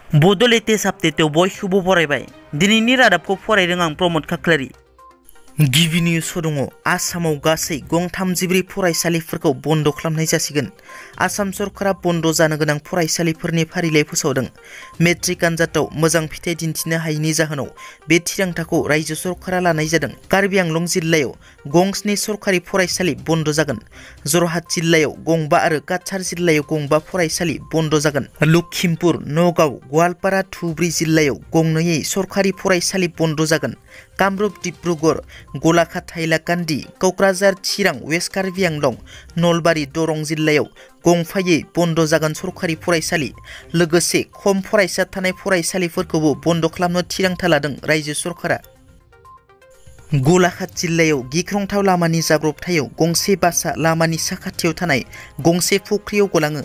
बड' लेटेस्ट आपडेटआव बयखौबो बरायबाय। दिनैनि रादाबखौ फरायदों आं प्रमद खाख्लारि। गिबि निउसआव दङ आसामाव गासै गं 34 फरायसालिफोरखौ बन्द खालामनाय जासिगोन। आसाम सरकारा बन्द जानो गोनां फरायसालिफोरनि फारिलाइ फोसावदों। मेट्रिक आनजादाव मोजां फिथाइ दिन्थिनो हायैनि जाहोनाव बे थिरांथाखौ रायजो सरकारा लानाय जादों। कार्बि आंलं जिल्लायाव गं 7 सरकारि फरायसालि बन्द जागोन। जरहाट जिल्लायाव गं 5 आरो काछार जिल्लायाव गं 5 फरायसालि बन्द जागोन। लखिमपुर, नगाव, गवालपारा, धुबुरी जिल्लायाव गं 2 सरकारि फरायसालि बन्द जागोन। कामरुप, डिब्रुगड़, गलाघाट, हाइलाकान्दि, क'क्राझार, चिरां, वेस्ट कार्बि आंलं, नलबारि, दरं जिल्लायाव गं 5 बन्द जागोन सरकारि फरायसालि। लोगोसे खम फरायसा थानाय फरायसालिफोरखौबो बन्द खालामनो थिरांथा लादों रायजो सरकारा। गलाघाट जिल्लायाव गिख्रंथाव लामानि जाब्रबथायाव गंसे बासआ लामानि साखाथियाव थानाय गंसे फुख्रियाव गलाङो।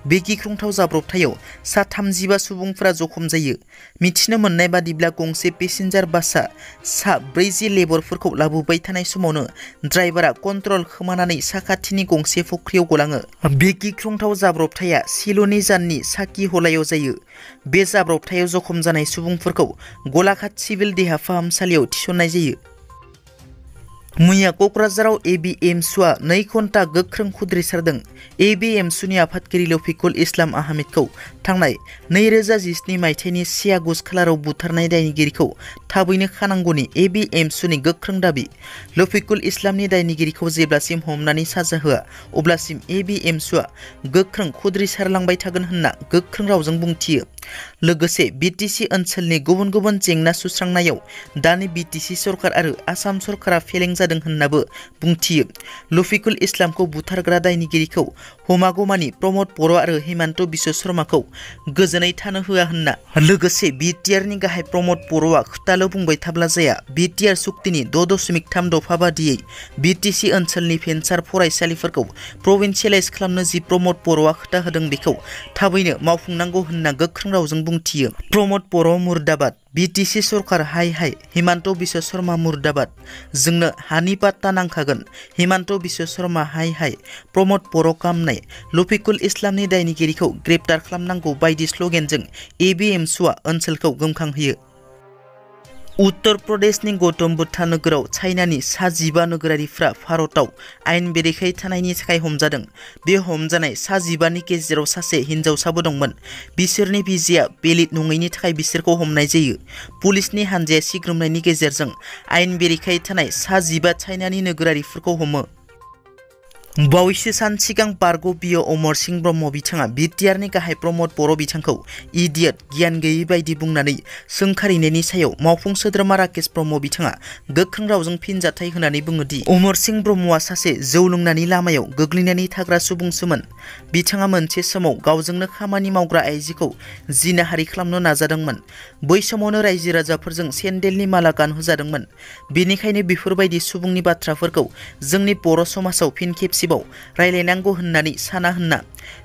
बे गिख्रंथाव जाब्रबथायाव सा 35 सुबुंफोरा जखम जायो। मिथिनो मोननाय बादिब्ला गंसे पेसेन्जार बासआ सा 40 लेबारफोरखौ लाबोबाय थानाय समावनो ड्राइभारा कन्ट्रल खोमानानै साखाथिनि गंसे फुख्रियाव गलाङो। बे गिख्रंथाव जाब्रबथाया सिल'नि जाननि साखिहलायाव जायो। बे जाब्रबथायाव जखम जानाय सुबुंफोरखौ गलाघाट सिभिल देहा फाहामसालियाव थिसननाय जायो। मैया क'क्राझाराव एबिएमसुआ 2 घन्टा गोख्रों खुद्रिसारदों। एबिएमसुनि आफादगिरि लफिकुल इस्लाम आहमेदखौ थांनाय 2017 मायथाइनि 1 आगस्ट खालाराव बुथारनाय दायनिगिरिखौ थाबैनो खानांगौनि एबिएमसुनि गोख्रों दाबि। लफिकुल इस्लामनि दायनिगिरिखौ जेब्लासिम हमनानै साजा होआ अब्लासिम एबिएमसुआ गोख्रों खुद्रिसारलांबाय थागोन होनना गोख्रों रावजों बुंथियो। लोगोसे बिटिसि ओनसोलनि गुबुन गुबुन जेंना सुस्रांनायाव दानि बिटिसि सरकार आरो आसाम सरकारा फेलें जादों होननाबो बुंथियो। लफिकुल इस्लामखौ बुथारग्रा दायनिगिरिखौ हमागमानि प्रमद बर' आरो हिमन्त बिश्व शर्माखौ गोजोनै थानो होआ होनना लोगोसे बिटिआरनि गाहाय प्रमद बर'आ खोथाल' बुंबाय थाब्ला जाया। बिटिआर सुक्तिनि 6.3 दफा बादियै बिटिसि ओनसोलनि भेन्सार फरायसालिफोरखौ प्रभिन्सियेलाइज खालामनो जि प्रमद बर'आ खोथा होदों बेखौ थाबैनो मावफुंनांगौ होनना गोख्रों रावजों बुंथियो। प्रमद बर' मुर्दाबाद, बिटिसि सरकार हाय हाय, हिमन्त बिश्व शर्मा मुर्दाबाद, जोंनो हानि पाट्टा नांखागोन, हिमन्त बिश्व शर्मा हाय हाय, प्रमद बर' कामनाय, लफिकुल इस्लामनि दायनिगिरिखौ ग्रेप्टार खालामनांगौ बायदि स्ल'गेनजों एबिएमसुआ ओनसोलखौ गोमखांहोयो। उत्तर प्रदेशनि गौतम बुद्ध नोगोराव चाइनानि सा 15 नोगोरारिफ्रा भारतआव आयेन बेरेखायै थानायनि थाखाय हमजादों। बे हमजानाय सा 15 नि गेजेराव सासे हिनजावसाबो दंमोन। बिसोरनि भिजाया भेलिड नङैनि थाखाय बिसोरखौ हमनाय जायो। पुलिसनि हानजाया सिग्रोमनायनि गेजेरजों आयेन बेरेखायै थानाय सा 15 चाइनानि नोगोरारिफोरखौ हमो। बावैसो सान सिगां बारग' बियो अमरस ब्रह्म बिथाङा बिटिआरनि गाहाय प्रमद बर' बिथांखौ इडियट, गियान गैयै बायदि बुंनानै सोंखारिनायनि सायाव मावफुं सोद्रोमा राकेश ब्रह्म बिथाङा गोख्रों रावजों फिनजाथाय होनानै बुङोदि अमरस ब्रह्मआ सासे जौ लोंनानै लामायाव गोग्लैनानै थाग्रा सुबुंसोमोन। बिथाङा मोनसे समाव गावजोंनो खामानि मावग्रा आइजोखौ जिनाहारि खालामनो नाजादोंमोन। बै समावनो रायजो राजाफोरजों सेन्देलनि माला गानहोजादोंमोन। बेनिखायनो बेफोरबायदि सुबुंनि बाथ्राफोरखौ जोंनि बर' समाजाव फिन खेबसे रायलायनांगौ होननानै साना होनना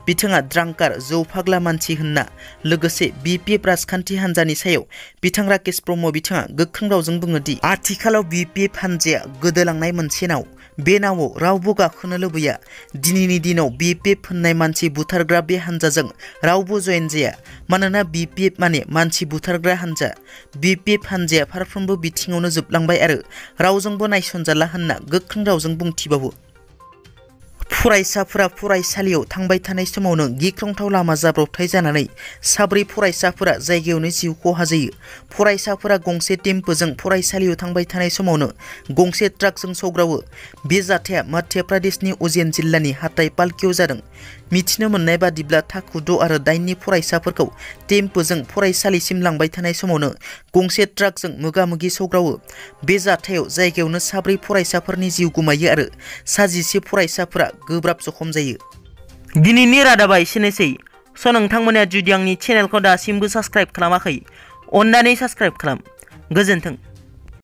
बिथाङा द्रांकार, जौ फाग्ला मानसि होनना लोगोसे BPF राजखान्थि हान्जानि सायाव बिथां राकेश ब्रह्म बिथाङा गोख्रों रावजों बुङोदि आथिखालाव BPF हान्जाया गोदोलांनाय मोनसे नाव। बे नावआव रावबो गाखोनो लुबैया। दिनैनि दिनाव BPF होननाय मानसि बुथारग्रा बे हान्जाजों रावबो जयेन जाया। मानोना BPF माने मानसि बुथारग्रा हान्जा। BPF हान्जाया फारफ्रोमबो बिथिङावनो जोबलांबाय आरो रावजोंबो नायसनजाला होनना गोख्रों रावजों बुंथिबावो। फरायसाफोरा फरायसालियाव थांबाय थानाय समावनो गिख्रंथाव लामा जाब्रबथाय जानानै 4 फरायसाफोरा जायगायावनो जिउ खहा जायो। फरायसाफोरा गंसे टेम्पोजों फरायसालियाव थांबाय थानाय समावनो गंसे ट्राकजों सौग्रावो। बे जाथाया मध्य प्रदेशनि उज्जैन जिल्लानि हाथाइ पालकियाव जादों। मिथिनो मोननाय बादिब्ला थाखो 6 आरो 8 नि फरायसाफोरखौ टेम्पोजों फरायसालिसिम लांबाय थानाय समावनो गंसे ट्राकजों मोगा-मोगि सौग्रावो। बे जाथायाव जायगायावनो 4 फरायसाफोरनि जिउ गोमायो आरो सा 11 फरायसाफोरा गोब्राब जखम जायो। दिनैनि रादाबा एसेनोसै। नोंथांमोना जुदि आंनि चेनेलखौ दासिमबो साबस्क्राइब खालामाखै, अन्नानै साबस्क्राइब खालाम। गोजोन्थों।